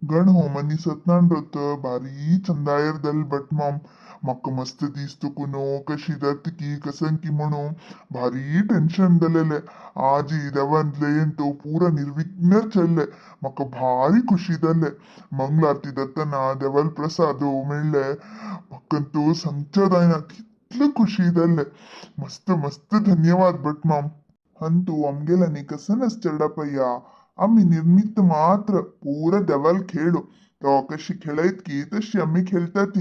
गण home आनी सत्यनारायण व्रत भारी चंदायर दल भटमाम. म्हाका मस्त दिसतो कुनो कशी जात की कसं की म्हणून भारी टेन्शन दलेले. आज देवान लयन तो पुरा निर्विघ्न चलले. म्हाका भारी खुशी जाले. मंगल आरती जातना देवाल प्रसाद मेळ्ळे. म्हाका तो सांगच्या जायना तितले खुशी जाल्ले. मस्त मस्त धन्यवाद भटमाम. अंतू आमगेल्यानी कसं चेरडपय्या, आम्ही निर्मित मात्र. पूरा देवाल खेळ तो कशी खेळयत की तशी आम्ही खेळतात.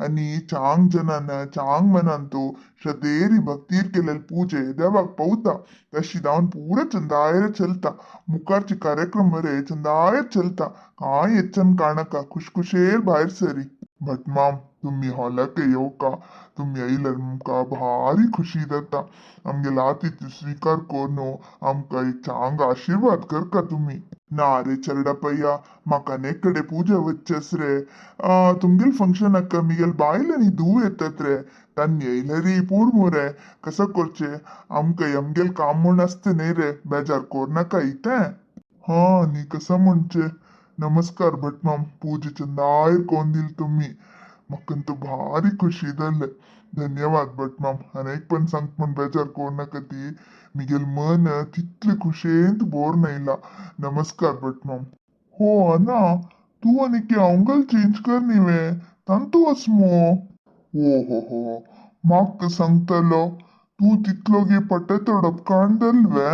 आणि चांग जनान चांग मनान तो श्रद्धेरी भक्तीर केलेली पूजे देवाक पवता. तशी जावन पूरा चंदायर चलता. मुखारचे कार्यक्रम वरे चंदायर चलता. काय येच्चन काणका खुशखुशेर भायर सरी. भटमाम, तुम्ही हॉलाक येवका. तुम्ही येयल्यार आमकां भारी खुशी जाता. आमगेलो आतिथ्य स्वीकार करून आमकां एक चांग आशीर्वाद करका तुम्ही. ना रे चरडपय्या, म्हाका नेकडे पूजा वच्चेस रे. तुमगेल फंक्शनाक मिगेल बायल आनी धूव येतात रे. तांणी येयल्यारी पूर मुरे. कसं करचे, आमकां आमगेल काम म्हूण आसता न्ही रे. बेजार कोरनाका इतें. हा, आनी कसं म्हणचे, नमस्कार भटमाम. पूजे चंदायर कोन दिल तुम्ही. म्हाका तर भारी खुशी जाल्ले. धन्यवाद भटमाम. आनी एक पण सांग म्हण बेजार कोरनाका ती. मिगेल मन तितले खुशेंत बोर नायला. नमस्कार भटमाम. हो ना, तू आनी की अंगल चेंज कर न्ही तांतू आस मो. ओ हो हो, म्हाका सांगतलो तूं तितलो गे पटेत काण दलवे.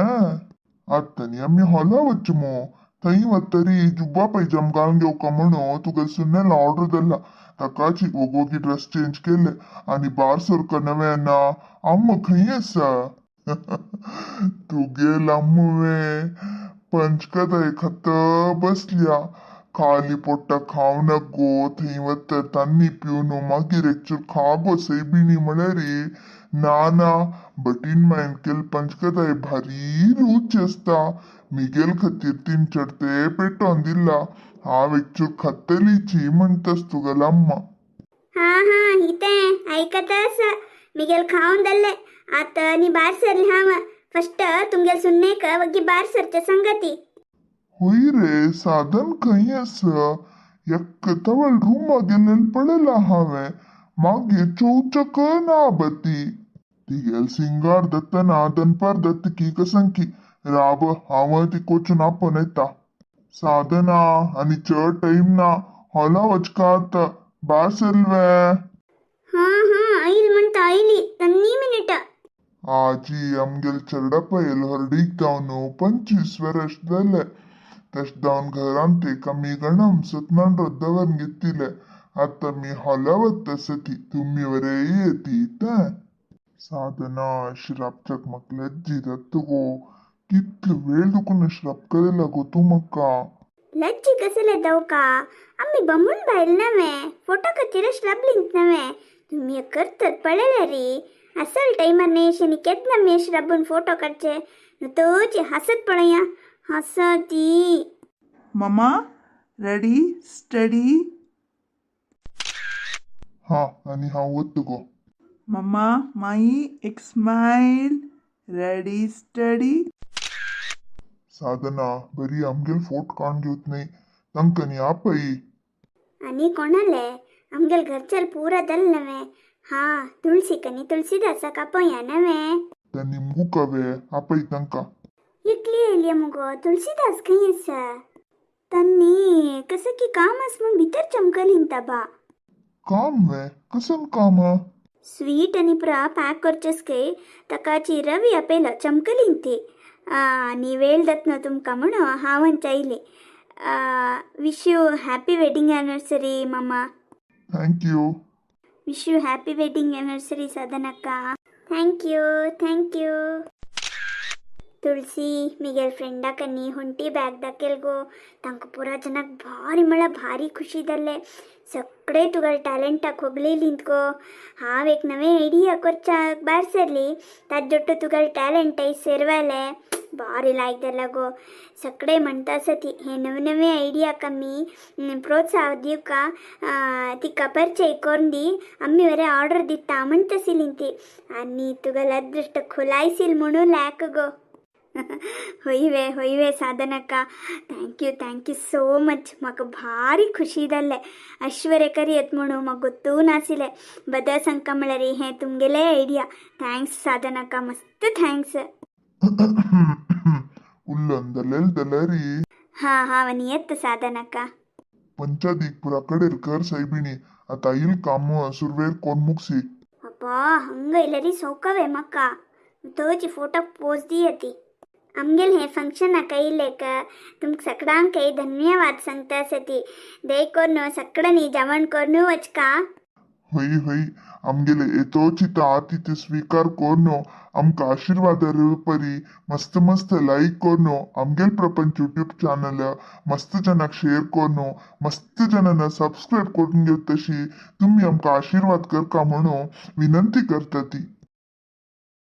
आतां न्ही आमी हॉला वच्च मो. थंय वतरी जुब्बा पैजाम घालून घेवका म्हणून तुगे सुनेल ऑर्डर दिला. ताकाची वोगोगी ड्रेस चेंज केले आनी बार सरका नवे ना. अम्मा खंय आसा तुगेल? अम्मुवे पंचकदाय खात बसल्या. खाली पोट्टा खाव नको. थंय वतर तान्नी पिवन मागीर एकचूर खा गो सैबिणी म्हळ्यार ना ना, भटीण मायन केल पंचकदाय भारी रुच आसता. मिगेल खातीर तीन चडते पेटोवन दिला. हांव एकचूर खातलीची म्हणटास तुगेल अम्मा. हा हा, इतें ऐकत आसा. मिगेल खावन दल्ले. आत नी भायर सरली हांव. फस्ट तुमगेल सुन्नेक वग्गी भायर सरचे संगती. होय रे, साधन खंय आसा? एक्क तवळ रुमा गेलेल पळयला हांवें, मागीर चोवचक ना बती. तिगेल सिंगार दत्तना दनपार दत्तकी कसंकी राब. हांव ती कोचून आपोवन येता. साधना, आनी चड टायम ना. हॉला वचका आतां. भायर सरवे? हा हा, आईल म्हणता आईली. तन्नी मिनिट. आजी, आमगेल चेरडपयल हळदीक जावन 25 वर्स जाले. तशें जावन घरांत एक आमी गणम सत्यनारायण व्रत दवरून घेतिले. आतां मी हॉला वता सती. तुमी वरे येती तें. साधना, श्रापच्याक म्हाका लज्जी जाता गो. कितलो वेळ दुखून श्राप करेला गो तूं म्हाका. लज्जी कसले दवका? आम्ही बमून बायल नव्हे, फोटो खातीर श्रबलींत नव्हे. तुम्ही करतात पळयले री. असल टायमार न्ही केन्ना मी श्रबून फोटो काडचे. तोची हसत पळया हसती. मम्मा, रेडी स्टडी. हा, आनी हांव वता गो. मम्मा, माई एक स्माइल. Ready steady. साधना, बरी आमगेल फोट काडून घेवत न्ही. तांकां न्ही आपय. आनी कोणाले आमगेल घरच्याल पुरा दल नव्हे. हा, तुळशी कनी तुळशीदासाक आपोया नव्हे. ते निमगू कवे, आपय तांकां. एकली येयली मुगो. तुळशीदास खंय आसा? तन्नी कसं की काम आस म्हूण भितर चमकलीन बा. काम वे? कसन काम? स्वीट आनी पुरा पॅक करचेस काय ताकाची रवी आपयलो. चमकलीन ती आनी वेळ जातनो तुमकां म्हणून हांव आयली. Wish you happy wedding anniversary mama. Thank you. Wish you happy wedding anniversary साधनक्का. Thank you, thank you. Tulsi, Miguel फ्रेंडाकनी ಹೊಂಟಿ ಬ್ಯಾಗ್ दाखेल गो. तांकां पुरा जनाक भारी म्हळ्यार भारी खुशी जाल्ले. सगळे तुगेले टॅलेंटाक होगलेलींत गो. हांव एक नवें आयडिया करच्याक भायर सरली, ताजोट्टू तुगेले टॅलेंटय सेरवाले. भारी लायक जालां गो. सगळे म्हणटा आसा ती हे नवे नवे आयडियाक आमी प्रोत्साह दिवका. तिका परिचय करून दी. आमी बरें ऑर्डर दिता म्हणटा आशिल्ली ती. आनी तुगेलें अदृश्ट खुलायशील म्हणून लायक गो. ಹೊಯ್ವೆ ಹೊಯ್ವೆ ಸಾಧನಕ್ಕ, thank you, thank you so much. म्हाका भारी खुशी जाल्लें. ऐश्वर्य येत म्हणून म्हाका ಗೊತ್ತೂ नाशिल्लें. बदल सांगका म्हळ्यार हें तुमगेलें आयडिया. Thanks साधनक्का, मस्त thanks. उल्लंदलेल दलरी. हां हां, वनी येत साधनक्का. पंचादीक पुरा कडेर कर सायबिणी, आता येईल काम सुरवेर कोण मुगसी. ಅಪ್ಪಾ, ಹಂಗ ಇಲ್ಲರಿ ಸೌಕವೆ ಮಕ್ಕ ತೋಚಿ ಫೋಟೋ ಪೋಸ್ दी आमगेल हे फंक्शनाक येयलेक तुमकां सगळ्यांक धन्यवाद सांगता आसा. दय करून सगळ्यांनी जेवण करून वचका. होय होय, आमगेले येतोचित आतिथ्य स्वीकार करून आमकां आशीर्वाद परी मस्त मस्त लाईक करून, आमगेल प्रपंच यूट्यूब चॅनल मस्त जनाक शेअर करून, मस्त जणांना सबस्क्राईब करून घेत तशी तुम्ही आमकां आशीर्वाद करका म्हणून विनंती करता ती.